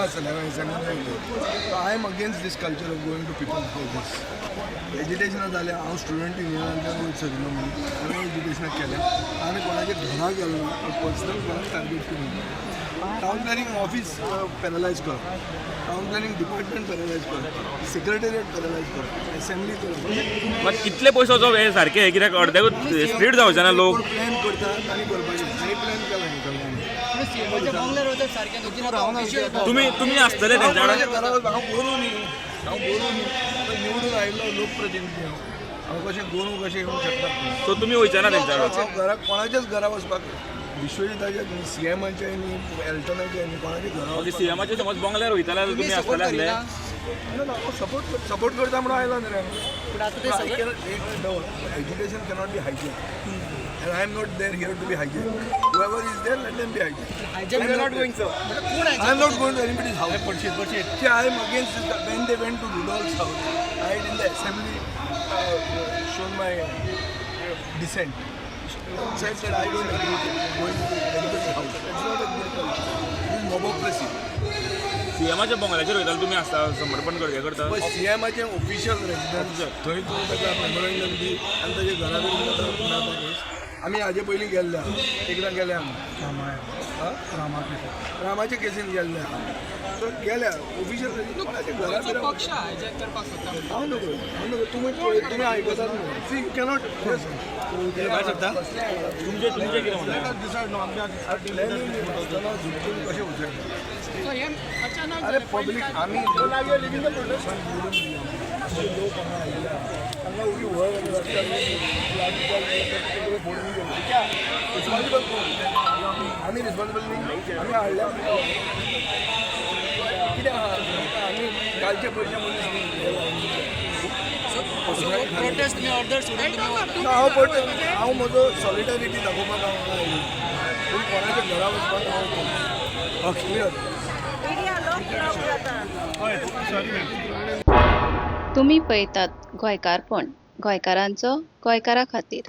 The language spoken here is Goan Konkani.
आसतलें हांवें असेंब्लीन. So I am against this culture of going to people's houses. एजिटेशनां जालें, हांव स्टुडंट युनियनांतल्यान वयर सरिल्लो म्हणून हांवें एजिटेशनां केलें. आनी कोणाच्या घरा गेलो ना, पर्सनल कोणाक टार्गेट करूंक. टावन प्लॅनिंग ऑफिस पॅरलायज कर, टावन प्लॅनिंग डिपार्टमेंट पॅरलायज कर, सेक्रेटेरिएट पॅरलायज कर, असेंब्ली कर. मात कितले पयसो हे सारखे कित्याक अर्द्याकूच स्प्लीट जावचे ना लोक. प्लॅन करतात आनी करपाचें. आनी प्लॅन केला न्ही सगळ्यांनी. सीएमाच्या बंगल्यार वचप सारकें न्हू, कित्याक आतां ऑफिशियल तुमी तुमी आसतले हांव तेंच्या कोणाच्या कडेन. घरा वच- म्हाका गोरू न्ही, हांव गोरू न्ही. आतां निवडून आयिल्लो लोकप्रतिनिधी हांव. हांव कशें गोरू कशें येवंक शकता? सो तुमी वयचे ना तेंच्या कडेन? हांव घरा, कोणाच्याच घरा वचपाक, विश्वजिताच्या न्ही, सीएमाच्या न्ही, एल्टनाच्या न्ही, कोणाच्या घरा ओके. वचपाक. सीएमाचे समज बंगल्यार वयताले जाल्यार तुम्ही तुमी सपोर्ट आसतले आसले? करिना? ना, ना, हांव सपोर्ट सपोर्ट करता म्हणून आयला न्ही रे हांव. पूण आतां ते सगळे Agitation cannot be hijacked. And I am not there here to be hijacked. Whoever is there, let them be hijacked. Hijack I'm not going, sir. कोण I am not going to anybody's house. See, I am against this. When they went to Rudolph's house, I had in the assembly shown my dissent. Said that I don't agree to going to anybody's house. It's not a good culture. It is mobocracy. सीएमाच्या बंगल्याचेर वयताले तुमी आसता समर्पण करचे करता? पण सीएमाचें ऑफिशियल रेजिडन्स, थंय तूं ताका मेमोरेंडम दी आनी ताच्या घरा कडेन ताका. आमी हाजे पयलीं गेल्ले आहा, एकदां गेले आमी. हा? रामाच्या केसीन गेल्ले आहा. सो गेल्या ऑफिशियल कोणाच्या घरा खंयचो पक्ष हायजॅक करपाक सोदता? हांव नको, हांव नको. तुमी पळय, तुमी आयकतात न्हू. See, you cannot. तुमचे तुमचे कितें म्हणणें? आसतना झुकून कशें वचूं? सो हे अचानक अरे जालें. पब्लीक, आमी लोक हांगा आयिल्ले आहा. तांकां उगी व्हर आनी रस्त्यार फोडून गेले. रिस्पॉन्सिबल कोण? आमी रिस्पॉन्सिबल न्ही? आमी हाडल्या. कितें आहा, आमी कालचे पयशे मनीस न्ही. प्रोटेस्ट तुमी अर्दर सोडून तुमी वता? ना, हांव पळय, हांव म्हजो सॉलिडरिटी दाखोवपाक हांव हांगा आयलो, पूण कोणाच्या घरा वचपाक हांव क्लियर. मिडिया लोक ब्लॉक जाता. तुमी पळयतात गोंयकारपण, गोंयकारांचो गोंयकारा खातीर.